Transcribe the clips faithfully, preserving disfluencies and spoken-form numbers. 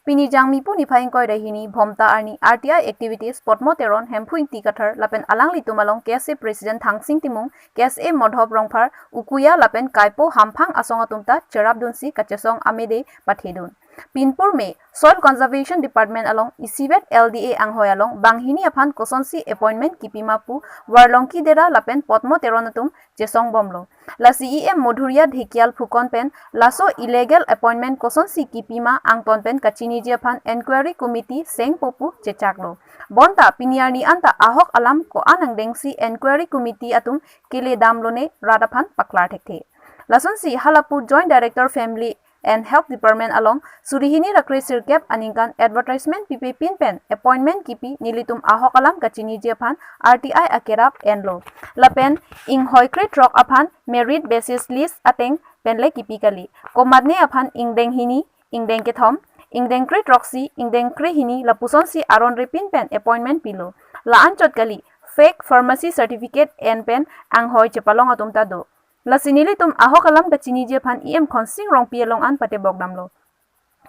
Pini Jangmi pu niphai ingkoi ra hini Bhomta arni R T I activities Potmo Teron, Hemphu Ingti Kathar lapen alanglitum along K S A President Thangsing Timung, K S A Modhop Rongphar, Ukuya lapen Kaipo Hamphang asong atum ta cherapdunsi kachesong amede pathedun. Pinpur me Soil Conservation Department along isivet L D A anghoi along banghini aphan kosonsi appointment kipima pu Warlongki Dera lapen Potmo Teron atum chesong bomlo. Lasi E M Modhuria Dhekial Phukon pen laso illegal appointment kosonsi kipima angton pen kachiniji aphan inquiry committee sengpo pu chechaklo. Bonta pini arni anta ahok alam ko-an angdengsi inquiry committee atum kele damlone rat aphan paklar thekthe. Lasonsi halapu Joint Director Family and Health Department along suri hini ra kre sirkep aningkan advertisement pipe pin pen appointment kipi nelitum ahok alam kachiniji aphan R T I akerap enlo. Lapen inghoi kre throk aphan merit basis list ateng penle kipi kali. Komatne aphan ingdeng hini, ingdeng kethom, ingdeng kre throksi, ingdeng kre hini lapusonsi aron repin pen appointment pilo. La-anchot kali, fake pharmacy certificate en pen anghoi chepalong atum ta do. Lasi nelitum ahok alam kachiniji aphan E M Khonsing Rongpi along an patebok damlo.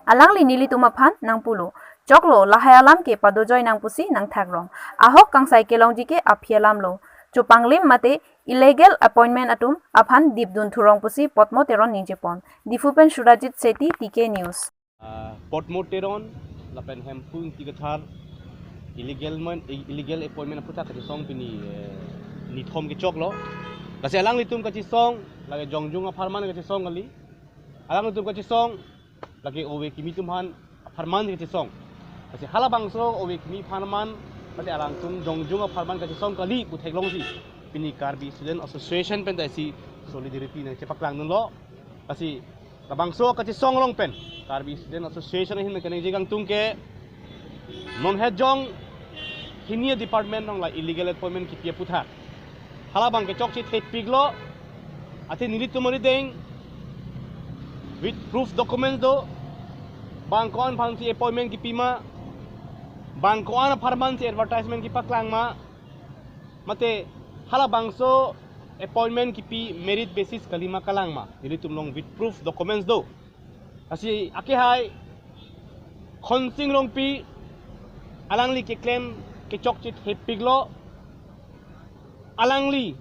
Alangli nelitum aphan nangpulo, choklo, lahai alam ke padojoi nang pusi nangthakrong. Ahok kangsai kelongji ke aphi alamlo. Chopanglim mate illegal appointment atum aphan dipdun thurong pusi Potmo Teron ningjepon. Diphu pen Surajit Seti, T K News. Ah, Potmo Teron lapen Hemphu Ingti Kathar illegal man, illegal appointment aphuthak kachesong pini, eh, nithom kechoklo. Lasi alanglitum kachesong, lake jongjung apharman kachesong kali. Alanglitum kachesong, lake ove kimi atum aphan apharman kachesong. Lasi halabangso ove kimi apharman, mate alangtum jongjung apharman kachesong kali pu theklongsi pini Karbi Student Association pen ta isi solidarity nangchepaklangdunlo. Lasi labangso kachesong along pen Karbi Student Association ahin nangkaningje kangtung ke, non het jong hini department along la illegal appointment kipi aphuthak halabang ke chokche thepiklo. Athe nelitum arideng with proof documents do, bang ko-an aphansi appointment kipima, bang ko-an apharmansi advertisement kipaklang ma, mate halabangso appointment kipi merit basis kalima kalang ma, nelitum along with proof documents do. Lasi akehai Khonsing Rongpi alangli keklem kechokche thepiklo. Alangli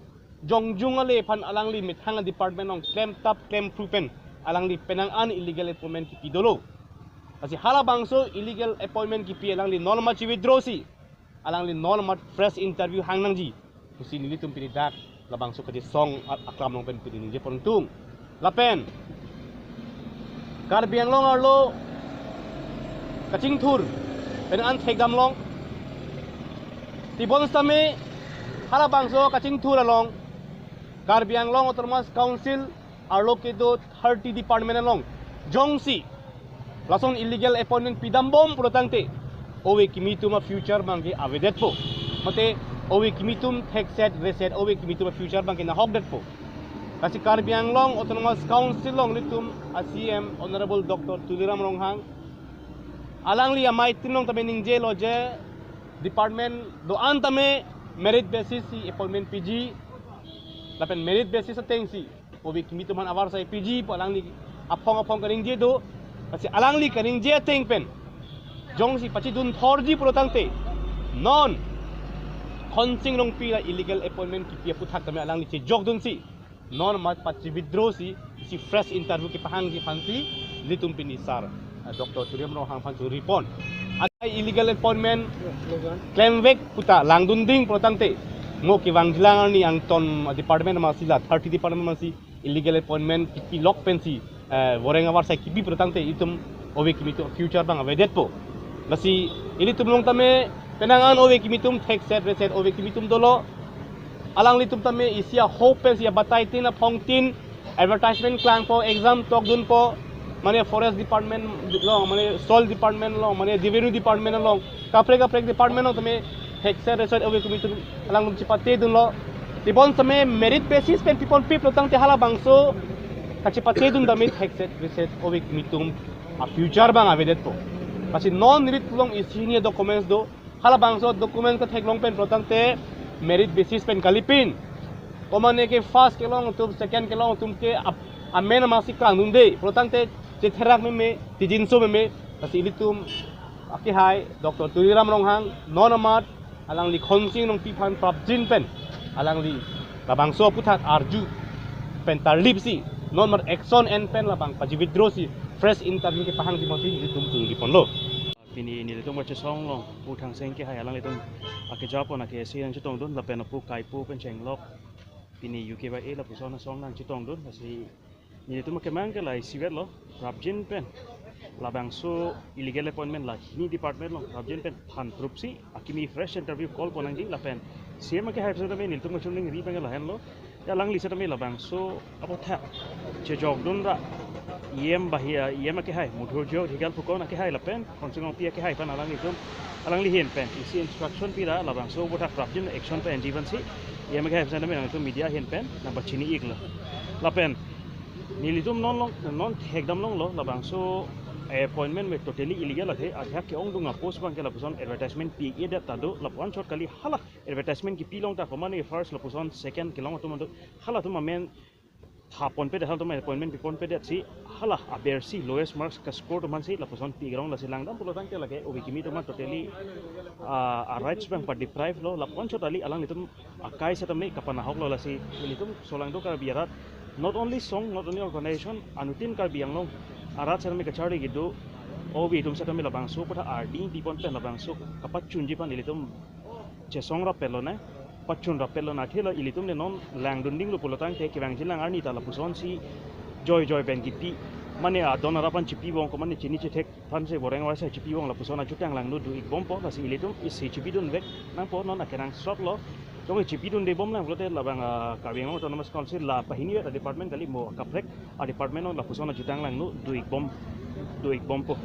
jongjung ale aphan alangli methang department along klemtap klemphru pen alangli penang an illegal appointment kipi dolo. Lasi halabangso illegal appointment kipi alangli non ma chi-withdraw si, alangli non ma fresh interview hang nangji pusi nelitum pini dak labangso kachesong a-, aklam along pen pini ningjepontung. Lapen Karbi Anglong arlo kachingthur pen an thekdamlong. Tebonsitame halabangso kachingthur along Karbi Anglong Autonomous Council arlo kedo thirty department along jongsi lason illegal appointment pidambom pulotangte ove kimi atum a-future abangke avedetpo. Mate ove kimi atum thekset reset ove kimi atum a-future abangke nahokdetpo. Lasi Karbi Anglong Autonomous Council along nelitum a-C E M Honorable Doctor Tuliram Ronghang alangli amei atum along tame ningjelo je department do-an tame merit basis si appointment piji, lapen merit basis atengsi ove kimi atum aphan avarsai piji pu alangli aphong aphong kaningje do. Lasi alangli kaningje ateng pen jongsi pachidun thorji pulotangte non Khonsing Rongpi la illegal appointment kipi aphuthak tame alangli chejokdunsi non ma pachi-withdraw si, si fresh interview kepahangji aphansi nelitum pini sir, eh, Doctor Tuliram Ronghang aphan choripon. Atai illegal appointment klemvek puta langdunding pulotangte, mo kevangjilang arni angton department amatsi la thirty department amatsi illegal appointment kipilok pensi, eh, voreng avarsai kipi pulotangte itum ove kimi atum future abang avedetpo. Lasi ilitum along tame penang an ove kimi atum thekset reset ove kimi atum dolo. Alanglitum tame isi a-hope pensi abatai tin aphong tin advertisement klangpo, exam tokdunpo, mane forest department along, mane soil department along, mane revenue department along, kaprek kaprek department along tame thekset reset ove kimi atum alangtum chepatedunlo. Tebonsitame merit basis pen piponpe pulotangte halabangso kachepatedun tame thekset reset ove kimi atum a-future abang avedetpo. Lasi non nelitum along isi hini documents do, halabangso documents ketheklong pen pulotangte merit basis pen kalipin. Komane ke first kelong atum, second kelong atum ke ap-, amen amatsi klangdunde pulotangte chetherak meme, chejinso meme, Lasi ilitum akehai Doctor Tuliram Ronghang non amat alangli Khonsing Rongpi aphan prapjin pen alangli labangso aputhak arju pen tarlip si non amat action en pen labang paji withdraw si fresh interview kepahangji mati ilitum tungdi ponlo. Pini nelitum kachesong along Pu Thangsing akehai alanglitum akejapon ake esi nangchetongdun lapen apu kaipu pen chenglok pini U K Y A lapuson asong nangchetongdun, lasi nelitum akemang ke la isivet lo, prapjin pen labangso illegal appointment la hini department along prapjin pen than prupsi akimi fresh interview call pon nangji lapen C M akehai setame nelitum kachoningri abang ke lahenlo. Ya alangli setame labangso aputhak chejokdun ra E M bahia, E M akehai Madhurjya Dhekial pu kon akehai lapen Khonsing Rongpi akehai aphan alanglitum alangli ahin pen isi instruction pi ra labangso aputhak prapjin action pen enji aphan si E M akehai setame nangtum media ahin pen nangpachini iklo. Lapen nelitum non along, non thekdam longlo labangso appointment me totally illegal athe, athak ke-ongdung apost abang ke lapuson advertisement pi-edet ta do, lapu-an chot kali hala advertisement kipi along ta komatne first lapuson second kelong atum do, halatum amen tha ponpedet, halatum appointment pi ponpedet si hala aber si lowest marks ka score atum aphan si lapuson pi-ik rong, lasi langdam pulotangte lake obi kimi atum totally, ah, a rights abang pa deprive lo, lapu-an chot kali alanglitum akai setame kapanahok lo, lasi ilitum solangdo Karbi arat, not only song, not only organization, anuttin Karbi Anglong arat setame kacharli kedo obi atum setame labangso aputhak ardi pi pon pen labangso kapachunji aphan ilitum chesong rapet lonang, pachun rapet lonang, athe la ilitum le non langdundinglo pulotangte kevangji lang arni ta lapuson si joijoi pen kipi, mane adon arap aphan chipi bom komatne chini chethek aphan si boreng wai sai chipi bom lapuson ajutang langno do-ik bompo, lasi ilitum isi chipidun vek nangpo, non akenangsot lo. Jongsi chipidunde bom lang pulote labang, ah, Karbi Anglong Autonomous Council la pahini vet a department kali, mo akaprek a department along lapuson ajutang langno do-ik bom, do-ik bompo.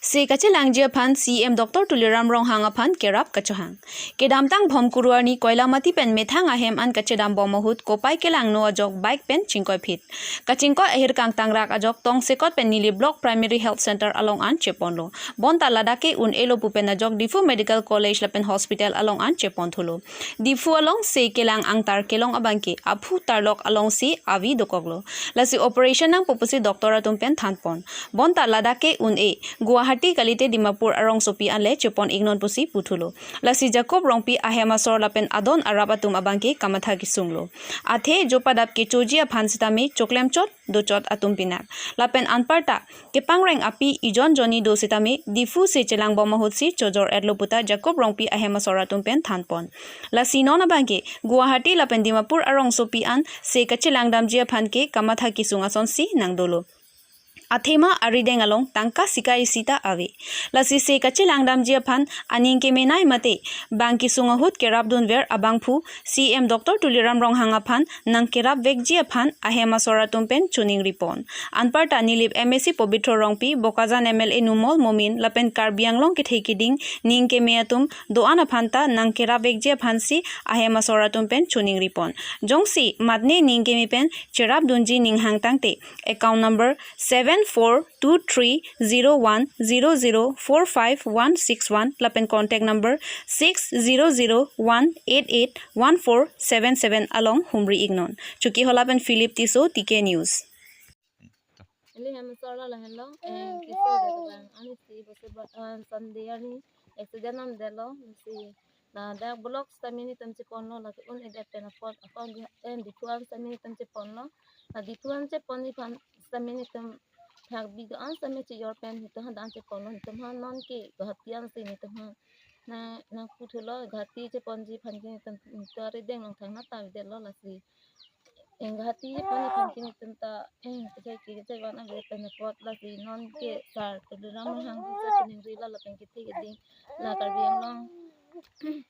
Se kachelangji aphan C M Doctor Tuliram Ronghang aphan kerap kachohang. Kedamtang Bhomkuru arni Koilamati pen methang ahem an kachedam bom ahut kopai kelangno ajok bike pen chingkoiphit. Kachingkoi ahirkang tangrak ajok Tongsekot pen Nilip Block Primary Health Center along an cheponlo. Bonta ladak ke un-elo pu pen ajok Diphu Medical College lapen Hospital along an cheponthulo. Diphu along se kelang angtar kelong abang ke aphu tarlok along si avi dokoklo. Lasi operation nangpo pusi doctor atum pen thanpon. Bonta ladak ke un-e Guwahati kalite Dimapur arongsopi an le chepon-iknon pusi puthulo. Lasi Jacob Rongpi ahem asor lapen adon arap atum abang ke kamatha kesunglo. Athe jopadap kechoji aphan sitame choklemchot dochot atum pinak. Lapen anparta kepangreng api ijon jonni do sitame Diphu se chelang bom ahut si chojor-etlo puta Jacob Rongpi ahem asor atum pen thanpon. Lasi non abang ke Guwahati lapen Dimapur arongsopi an se kachelang damji aphan ke kamatha kesung ason si nangdolo. Athema arideng along tangka sika isi ta ave. Lasi se kachelang damji aphan aning kemenei mate bang kesung ahut kerapdunver abangphu C M Doctor Tuliram Ronghang aphan nangkerapvekji aphan ahem asor atum pen choningripon. Anparta Nilip M A C Pobitro Rongpi, Bokajan M L A Numal Momin lapen Karbi Anglong kethe keding ning keme atum do-an aphan ta nangkerapvekji aphan si ahem asor atum pen choningripon. Jongsi matne ning keme pen cherapdunji ninghang tangte account number seven four two three zero one zero zero four five one six one lapen contact number six zero zero one eight eight one four seven seven along humri-iknon. Chokihola pen Philip Tisso, T K News. Ili hem asor lo lahenlo, eh, kiso de bang, ani si bosu bat, ah, Sunday ani accident namdetlo, si ladak block sitame nelitum cheponlo, lake un-edet pen apot akong di, eh, Diphu an sitame nelitum cheponlo. La Diphu an chepon aphan sitame nelitum thak bi do-an sitame chejor pen nelitum hadak cheponlo, nelitum ha non ke Guwahati an si nelitum ha na, nangputhulo, Guwahati cheponji aphan ke nelitum, nelitum arideng along thangnat ta avedetlo, lasi. Eh, Guwahati chepon aphan ke nelitum ta, eh, kejai ke kejai van ave pen apot, lasi non ke sir Tuliram Ronghang si choningrilo lapen kethe keding la Karbi Anglong C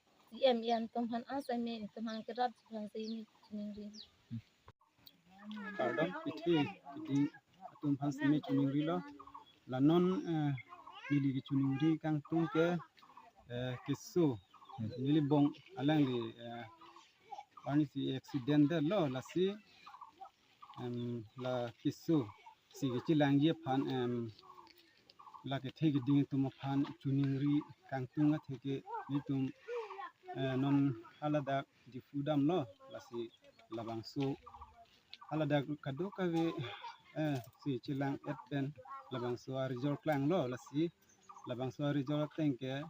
M an atum aphan asai me nelitum aphan kerapji aphan si neli choningri. Kardom, kethe keding atum aphan si me choningrilo. La non, eh, neli kechoningri kangtung ke, eh, keso, neli bong alangli, eh, arni si accident detlo, lasi, em, la keso si kechelangji aphan, em, la kethe keding atum aphan choningri kangtung atheke nelitum, eh, non haladak Diphu damlo, lasi labangso haladak kadokave, eh, si chelang-et pen labangso a-result klanglo, lasi labangso a-result ateng ke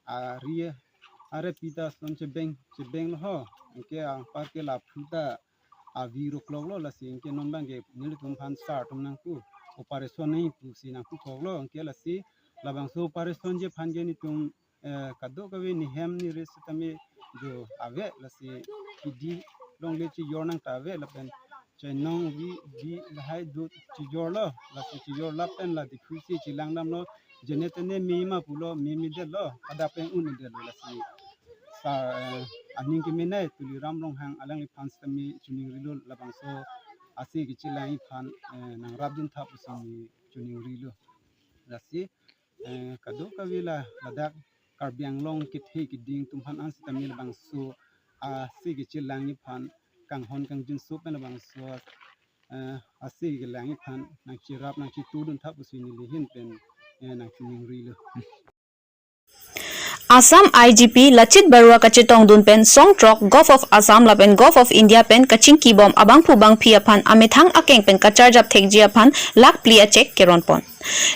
ari, ari pita son chebeng, chebenglo ho, anke anparke laphu ta avi rokloklo, lasi anke non abangke nelitum aphan sir atum nangpu operation nangji pusi nangpukoklo, anke lasi labangso operation ji aphan ke nelitum eh, kadokave nehem neri sitame do ave, lasi kidi longle chijor nang ta ave, lapen chainong vi vi lahai do chijorlo, lasi chijor lapen la Diphu si chelang damlo, jene tene me ma pulo, me medetlo, kada pen un-edetlo, lasi sir, eh, aning kemenei Tuliram Ronghang alangliphan sitame choningrilo, labangso ase kechelangji aphan, eh, nangrapdun tha pusi choningrilo. Lasi eh, kadokave la ladak Karbi Anglong kethe keding atum aphan an sitame labangso ase kechelangji aphan kanghon kangjinso pen labangso, eh, ase kelangji aphan nangcherap nangchetudun tha pusi neli ahin pen, eh, nangchoningrilo. Assam I G P Lachit Barua kachetongdun pen song throk Govt. Of Assam lapen Govt. Of India pen kachingkibom abangphu bangphi aphan amethang akeng pen kacharjap thekji aphan lakh phli a-cheque keronpon.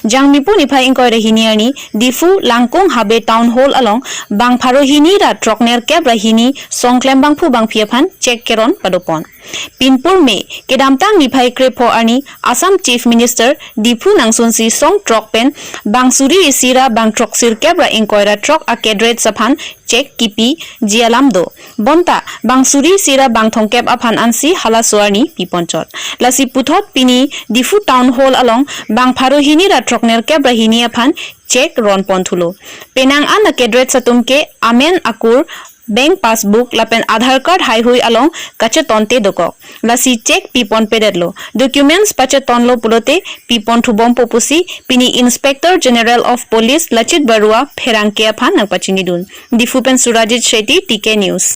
Jangmipo niphai ingkoi ra hini arni Diphu Langkung Habe Town Hall along bang pharo hini ra throknerkep ra hini songklem bangphu bangphi aphan cheque keron padopon. Pinpur May, kedamtang niphai krepho arni Assam Chief Minister Diphu nangsunsi song throk pen bang suri isi ra bang throksirkep ra ingkoi ra throk a-cadres aphan cheque kipiji alam do. Bonta bang suri isi ra bang thomkep aphan ansi halaso arni piponchot. Lasi puthot pini Diphu Town Hall along bang pharo hini ra throknerkep ra hini aphan cheque ronpon thulo. Penang an a-cadres atum ke amen akur, bank passbook lapen Aadhaar card haihui along kachetonte dokok. Lasi cheque piponpedetlo. Documents pachetonlo pulote piponthu bompo pusi pini Inspector General of Police Lachit Barua pherangke aphan nangpachinidun. Diphu pen Surajit Shetty, T K News.